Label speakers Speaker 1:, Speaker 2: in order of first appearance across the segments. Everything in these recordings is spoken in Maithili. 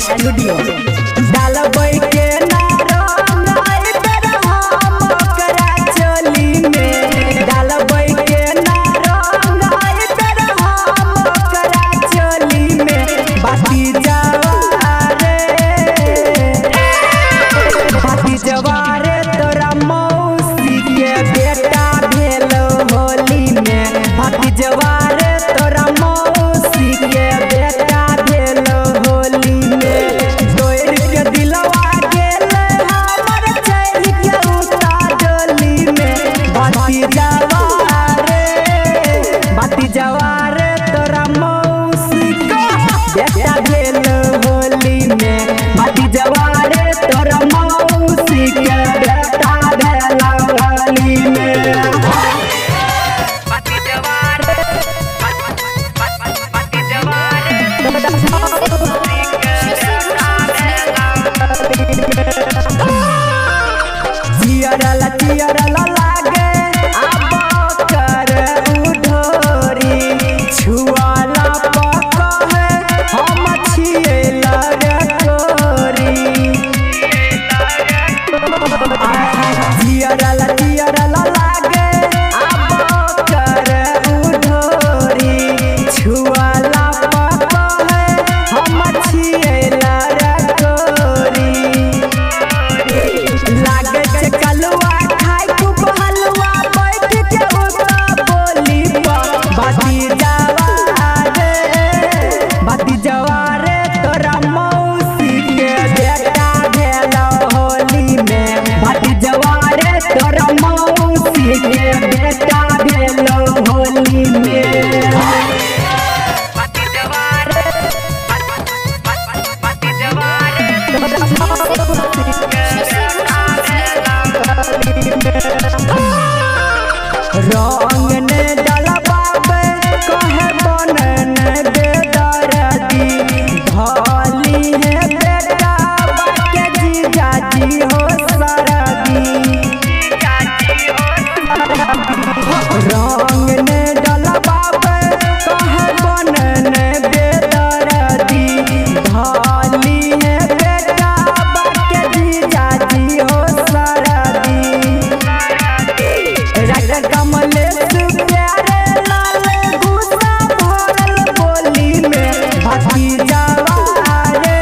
Speaker 1: स्टूडियो। डालबै के ना रंग एहि बेर हम ओकरा चोली में। डालबै के ना रंग एहि बेर हम ओकरा चोली में। बाती जवा रे, बाती जवा रे तोरा मौसी के बेटा भेलो होली में। बाती जवा रे तोरा मौसी के बेटा भेलो होली में। तोड़ के दिलवा गेल हमर चढ़ के उतार डोली में। बाती जवा रे, बाती जवा रे तोरा मौसी के बेटा भेलो होली में। बाती जवा रे तोरा मौसी के बेटा भेलो होली में।
Speaker 2: बाती जवार बाती जवार
Speaker 1: जियरला जियरला लागे आब कर उढोरी। छुआला पकहे हम छियै लड़कोरी। जियरला जियरला लागे आब कर उढोरी। छुआला पकहे हम छियै लड़कोरी। लागे छै कलुआ खाय खूब हलुआ बैठ के उता बोली पर। बाती जवा रे, बाती जवा रे तोरा मौसी के बेटा भेलो होली में। बाती जवा रे तोरा मौसी के बेटा भेलो होली में।
Speaker 2: बाती जवार बाती जवार
Speaker 1: रंग ने डलबाबे कहे बनन बेदरदी। धली है बेटा बाके जीजाजी हो सरदी। रंग ने डलबाबे कहे बनन बेदरदी। धली है बेटा बाके जीजाजी हो सरदी। राजा कमलेश प्यारे लाल गुस्सा भरल बोली में। बाती जवा रे,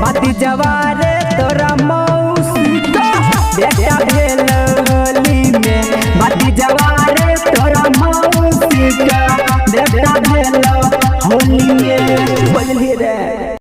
Speaker 1: बाती जवा रे तोरा मौसी के बेटा भेल होली में। बाती जवा रे तोरा मौसी के बेटा भेल होली में। बोलली रे।